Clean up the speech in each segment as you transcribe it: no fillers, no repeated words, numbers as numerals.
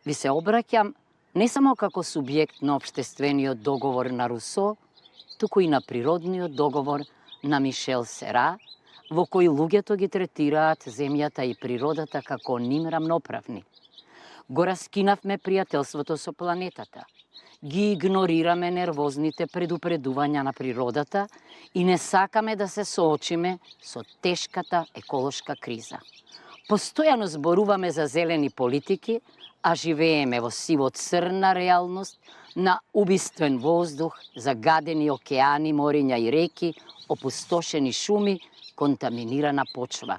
Ви се обраќам не само како субјект на општествениот договор на Русо, туку и на природниот договор на Мишел Сера, во кој луѓето ги третираат земјата и природата како ним рамноправни. Го раскинавме пријателството со планетата, ги игнорираме нервозните предупредувања на природата и не сакаме да се соочиме со тешката еколошка криза. Постојано зборуваме за зелени политики, а живееме во сиво-црна реалност на убиствен воздух, загадени океани, мориња и реки, опустошени шуми, контаминирана почва.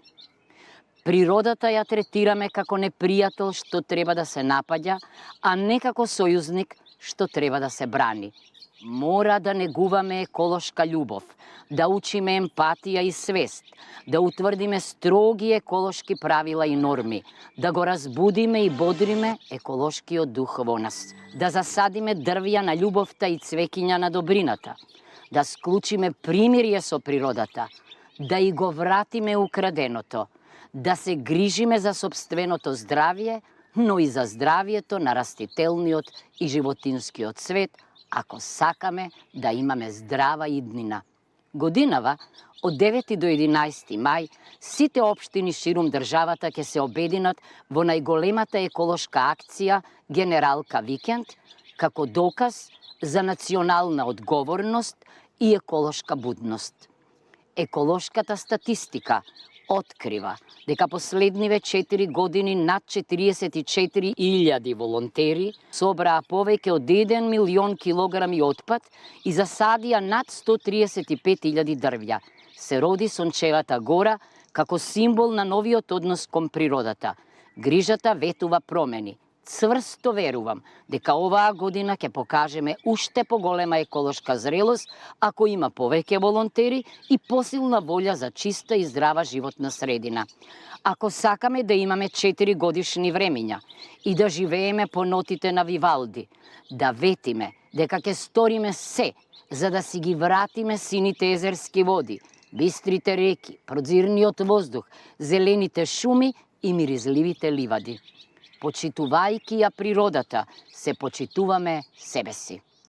Природата ја третираме како непријател што треба да се напаѓа, а не како сојузник што треба да се брани. Мора да негуваме еколошка љубов, да учиме емпатија и свест, да утврдиме строги еколошки правила и норми, да го разбудиме и бодриме еколошкиот дух во нас, да засадиме дрвја на љубовта и цвеќиња на добрината, да склучиме примирие со природата, да и го вратиме украденото, да се грижиме за сопственото здравје, но и за здравјето на растителниот и животинскиот свет, ако сакаме да имаме здрава иднина. Годинава, од 9 до 11 мај, сите општини ширум државата ќе се обединат во најголемата еколошка акција Генералка Викенд, како доказ за национална одговорност и еколошка будност. Еколошката статистика открива дека последниве 4 години над 44.000 волонтери собраа повеќе од 1 милион килограми отпад и засадија над 135.000 дрвја. Се роди Сончевата гора како символ на новиот однос кон природата. Грижата ветува промени. Цврсто верувам дека оваа година ќе покажеме уште поголема еколошка зрелост ако има повеќе волонтери и посилна волја за чиста и здрава животна средина. Ако сакаме да имаме 4 годишни времиња и да живееме по нотите на Вивалди, да ветиме дека ќе сториме се за да си ги вратиме сините езерски води, бистрите реки, прозирниот воздух, зелените шуми и миризливите ливади. Почитувајќи ја природата, се почитуваме себе си.